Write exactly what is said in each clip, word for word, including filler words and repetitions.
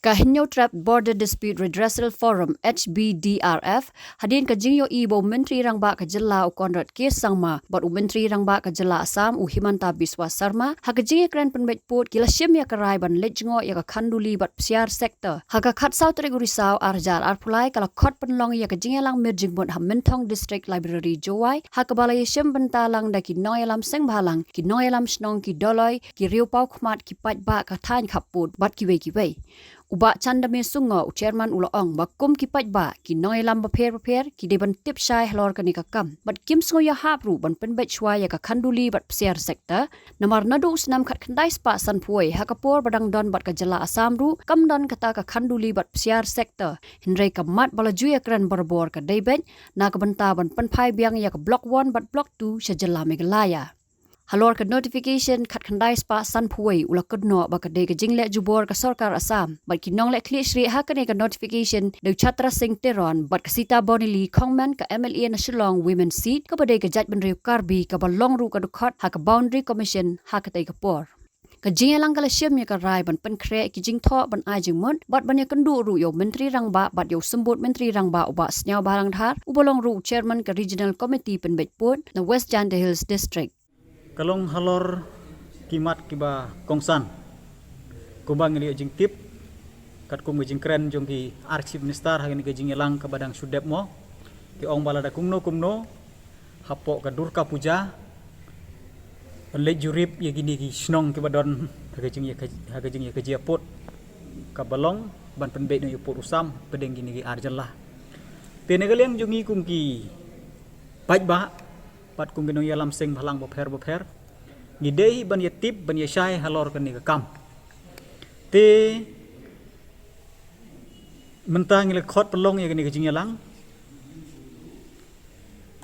Ka Hynñiewtrep Border Dispute Redressal Forum, H B D R F, hadien ka jingïohi ba u Myntri Rangbah ka jylla u Conrad K Sangma bad u Myntri Rangbah ka jylla Assam u Himanta Biswa Sarma, ha ka jingïakren pynbeit pud ki la shim ïa ka rai ban leit jngoh ïa ka khanduli bad psiar sector. Ha ka khatsaw tarik u Risaw ar hajar arphew lai ka la khot pynlong ïa ka jingïalang mir jingmut ha Mynthong District Library Jowai, ha kaba la ïashim bynta lang da ki nongïalam seng bhalang, ki nongïalam shnong, ki dolloi, ki riewpaw khmat, ki paidbah ka thaiñ khappud bad kiwei kiwei. U Bah Chandame Sungo, u chairman, u la ong ba kum ki paidbah, ki nongïalam bapher bapher ki dei ban tip shai halor kane ka kam bad kim sngew ïahap ruh ban pynbeit shuwa ïa ka khanduli bad psiar sector, namar naduh u snem khatkhyndai spah sanphew wei ha ka por ba dang don bad ka jylla Assam ruh kam don kata ka khanduli bad psiar sector. Hynrei ka mat ba la ju ïakren barabor ka dei beit na ka bynta ban pynphai biang ïa ka Block One bad Block Two sha jylla Meghalaya. Halor ka notification khatkhyndai spah sanphew wei u la kynnoh ba ka dei ka jingleh jubor ka sorkar Assam bad ki nongleh khlieh shrieh ha kane ka notification dei u Chatra Singh Teron bad ka Sita Bonili Khongmen, ka M L A na Shillong Women Seat, kaba dei ka jaitbynriew Karbi kaba long ruh ka dkhot ha ka Boundary Commission ha katei ka por. Ka jingïalang ka la shim ïa ka rai ban pynkhreh ki jingthoh ban ai jingmut bad ban ïakynduh ruh ïa u Myntri Rangbah bad ïa u Symbud Myntri Rangbah u Bah Sniawbhalang Dhar, uba long ruh u chairman ka Regional Committee pynbeit pud na West Jaintia Hills District. Ka long halor ki mat kiba kongsan. Kumba ngi la ïoh jingtip katkum ka jingkren jong ki ar Chief Minister ha kane ka jingïalang kaba dang shu dep mo, ki ong ba lada kumno kumno hapoh ka Durga Puja ban leit jurip ïa kine ki shnong kiba don ha ka jingïa ka, ha ka jingïakajia pud kaba long ban pynbeit noh ïa u pud u sam hapdeng kine ki ar jylla. Te na ka liang jong ngi kum ki paidbah bad kum ki nongïalam seng bhalang bapher bapher, ngi dei hi ban ïatip, ban ïashai halor kane ka kam. Te mynta ngi la khot pynlong ïa kane ka jingïalang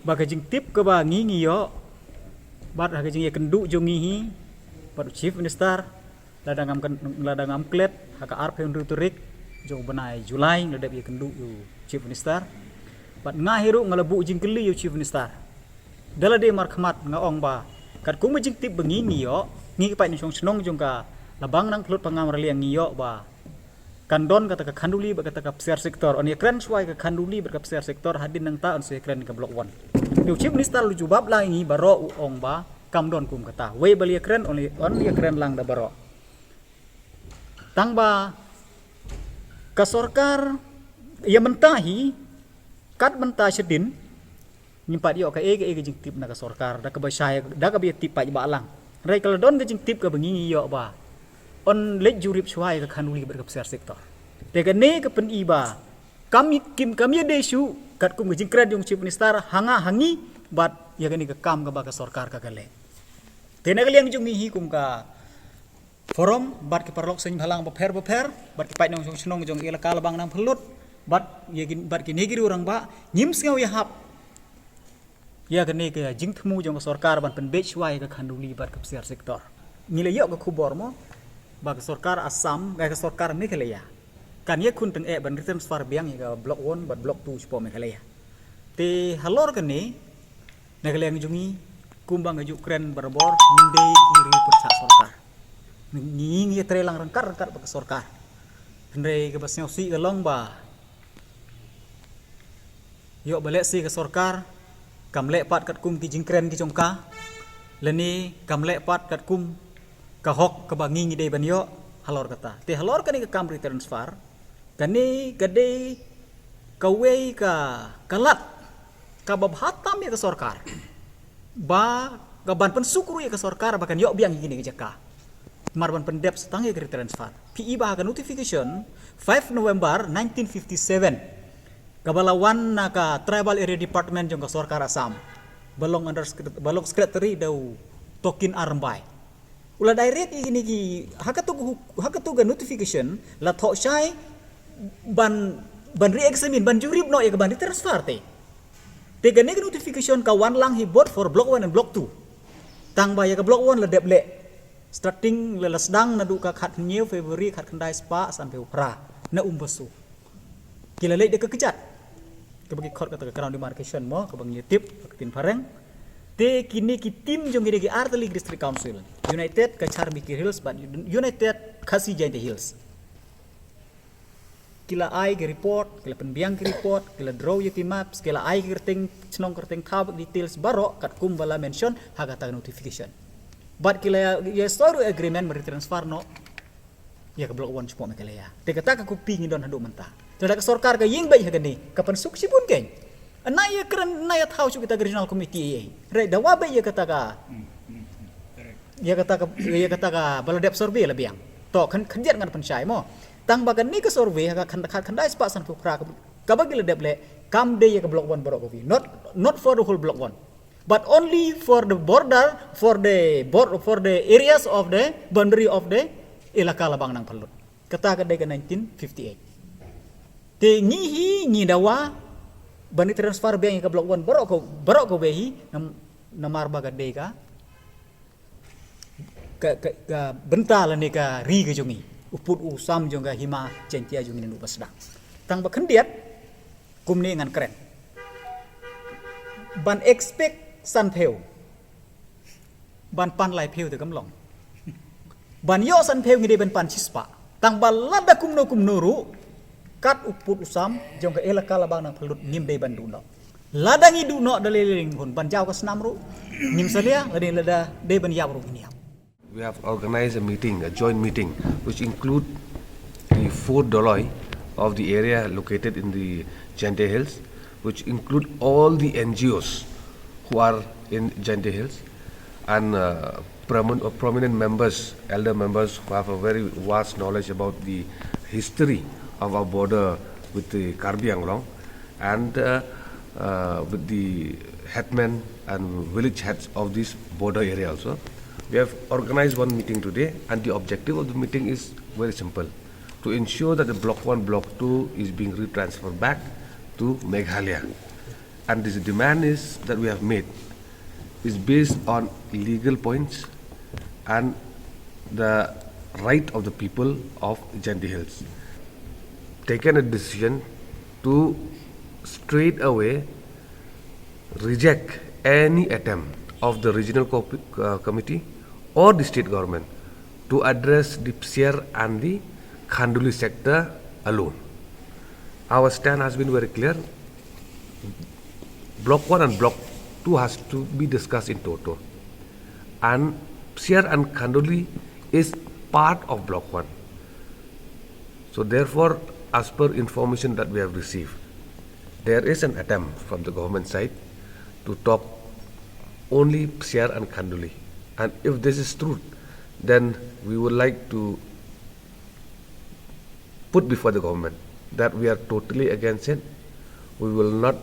ba ka jingtip kaba ngi ngi ïoh bad ha ka jingïakynduh jong ngi hi bad u Chief Minister, lada ngam klet, lada ngam klet ha ka arphew hynriew tarik jong u bnai July nga la dep ïakynduh ïa u Chief Minister. Bad nga hi ruh nga la buh jingkylli ïa u Chief Minister. Da lade markhmat nga ong ba katkum ka jingtip ba ngi ngi ïoh, ngi ki paid nongshong shnong jong ka Labang Nangphyllut Pangam Raliang ngi ïoh ba kan don kata ka khanduli bad kata ka psiar sector. Yn ïakren shuwa ïa ka khanduli bad ka psiar sector, hadien nangta yn sa ïakren ïa ka Block One. Te u Chief Minister u la jubab lang ïa ngi baroh, u ong ba kam don kum kata. Wei ba la ïakren, yn ïa, yn ïakren lang da baroh. Tang ba ka sorkar ïa mynta hi, kat mynta shadien, ngim pat ïoh kaei kaei ka jingtip na ka sorkar da kaba shai, da kaba ïatip paidbah lang. Hynrei ka la don ka jingtip kaba ngi ngi ïoh ba yn leit jurip shuwa ïa ka khanduli bad ka psiar sector. Te kane ka pyni ba kam, kim, kam ïadei shuh katkum ka jingkren jong u Chief Minister ha nga ha ngi bad ïa kane ka kam kaba ka sorkar ka ka leh. Te na ka liang jong ngi hi kum ka forum bad ki paralok seng bhalang bapher bapher bad ki paid nongshong shnong jong elaka Labang Nangphyllut bad ïa ki, bad kine ki riew rangbah, ngim sngew ïahap ïa kane ka jingthmu jong ka sorkar ban pynbeit shuwa ïa ka khanduli bad ka psiar sector. Ngi la ïoh ka khubor mo ba ka sorkar Assam, ka sorkar Meghalaya kan ïakhun tyngeh ban retransfer biang ïa ka Block One bad Block Two shapoh Meghalaya. Te halor kane, na ka liang jong ngi, kumba nga ju kren barabor, ngim dei ki riew pyrshah sorkar. Ngi, ngi ïatrei lang ryngkat ryngkat bad ka sorkar. Hynrei kaba sngewsih ka long ba ïoh ba lehse ka sorkar kam leh pat katkum ki jingkren ki jong ka, lane kam leh pat katkum ka hok kaba ngi ngi dei ban ïoh halor kata. Te halor kane ka kam retransfer, kane ka dei kawei ka, ka lad kaba bha tam ïa ka sorkar ba ka ban pynsuk ruh ïa ka sorkar ba kan ïoh biang ïa kine ki jaka. Mar ban pyndep sa tang ïa ka retransfer. Phi i ba ha ka notification five November nineteen fifty-seven kaba la wan na ka Tribal Area Department jong ka sorkar Assam, ba long under secret-, ba long secretary da u Tokin R Rymbai. U la direct ïa kine ki, ha katu ka hu-, ha katu ka notification la thoh shai ban, ban re-examine, ban jurip noh ïa ka ban retransfer te. Te kane ka notification ka wan lang hi bud for Block One and Block Two. Tang ba ïa ka Block One la dep leh. Starting la, la sdang naduh ka khathynñiew February khatkhyndai spah sanphew phra na Umbasu. Ki la leit da ka kjat kaba ki khot kata ka ground demarcation mo, kaba ngi tip ka ktien phareng. Te kine ki team jong kine ki artylli ki District Council, United Cachar Mikir Hills bad United Khasi Jaintia Hills, Ki la ai ki report, ki la pynbiang ki report, ki la draw ïa ki maps, ki la ai ki kyrteng shnong, kyrteng thaw, details baroh katkum ba la mention ha kata ka notification. Bad ki la ïa sign ruh agreement ban retransfer noh ïa ka Block One shapoh Meghalaya. Te kata ka copy ngi don haduh mynta. Te lada ka sorkar ka ïeng beit ha kane, ka pynsuk shibun kein. Ynda ïa kren, ynda ïa thaw shuh kita ka regional committee ei ei. Hynrei dawa beit ïa kata ka, ïa kata ka, ïa kata ka ba la dep survey la biang. To, khyn, khyndiat ngan pynshai mo. Tang ba kane ka survey ha ka khan, khan, khyndai spah sanphew phra ka, kaba ki la dep leh, kam dei ïa ka Block One baroh kawei. Not, not for the whole Block One. But only for the border, for the bor-, for the areas of the boundary of the Elaka Labang Nangphyllut. Kata ka dei ka nineteen fifty-eight. Te ngi hi ngi dawa ban retransfer biang ïa ka Block One baroh ka, baroh kawei hi, nam-, namar ba ka dei ka, ka, ka, ka bynta lane ka ri ka jong ngi. U pud u sam jong ka hima Jaiñtia jong ngi naduh ba sdang. Tang ba khyndiat, kumne ngan kren. Ban expect sanphew, ban pan laiphew te kam long. Ban ïoh sanphew ngi dei ban pan shispah. Tang ba lada kumno kumno ruh, kat u pud u sam jong ka Elaka Labang Nangphyllut ngim dei ban duh noh. Lada ngi duh noh da lei lei lyngngoh, ban jaw ka snam ruh ngim salia, lada, lada dei ban ïap ruh ngin ïap. We have organized a meeting, a joint meeting, which include the four doloi of the area located in the Jaintia Hills, which include all the N G Os who are in Jaintia Hills, and, uh, promin-, uh, prominent members, elder members who have a very vast knowledge about the history of our border with the Karbi Anglong, and, uh, uh, with the headmen and village heads of this border area also. We have organized one meeting today, and the objective of the meeting is very simple, to ensure that the Block One, Block Two is being retransferred back to Meghalaya. And this demand is, that we have made, is based on legal points and the right of the people of Jaintia Hills. Taken a decision to straight away reject any attempt of the regional co-, uh, committee or the state government to address the Psiar and the Khanduli sector alone. Our stand has been very clear. Block One and Block Two has to be discussed in toto. And Psiar and Khanduli is part of Block One. So therefore, as per information that we have received, there is an attempt from the government side to talk only Psiar and Khanduli. And if this is true, then we would like to put before the government that we are totally against it. We will not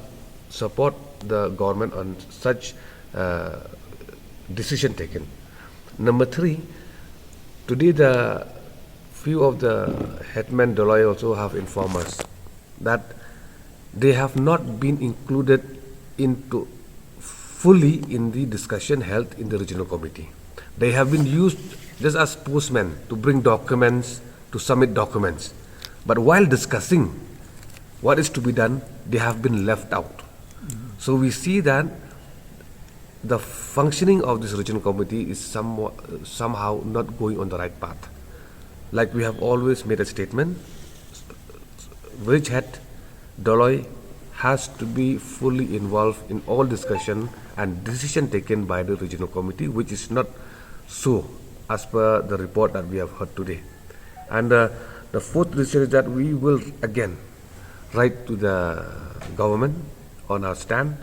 support the government on such, uh, decision taken. Number three, today the few of the headmen doloi also have informed us that they have not been included into fully in the discussion held in the regional committee. They have been used just as postmen to bring documents, to submit documents. But while discussing what is to be done, they have been left out. So we see that the functioning of this regional committee is somewhat, somehow not going on the right path. Like we have always made a statement, village head, doloi has to be fully involved in all discussion and decision taken by the regional committee, which is not so as per the report that we have heard today. And, uh, the fourth decision is that we will again write to the government on our stand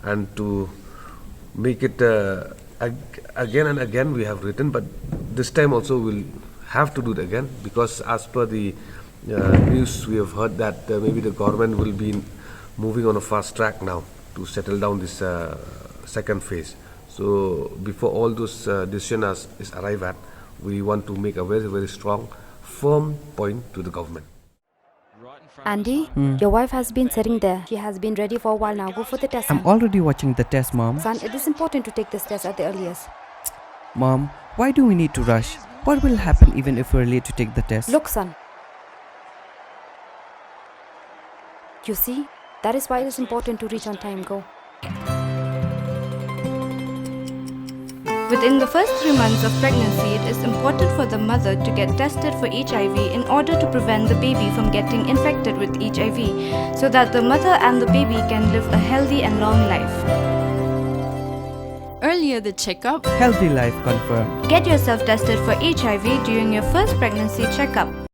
and to make it, uh, ag-, again and again we have written, but this time also we'll have to do it again, because as per the, uh, news we have heard that, uh, maybe the government will be moving on a fast track now to settle down this, uh, second phase. So before all those, uh, decision as, is arrived at, we want to make a very, very strong, firm point to the government. Andy, your wife has been sitting there. She has been ready for a while now. Go for the test, I'm son. Already watching the test, Mom. Son, it is important to take this test at the earliest. Mom, why do we need to rush? What will happen even if we're late to take the test? Look, son. You see, that is why it is important to reach on time. Go. Within the first three months of pregnancy, it is important for the mother to get tested for H I V in order to prevent the baby from getting infected with H I V, so that the mother and the baby can live a healthy and long life. Earlier the checkup, healthy life confirmed. Get yourself tested for H I V during your first pregnancy checkup.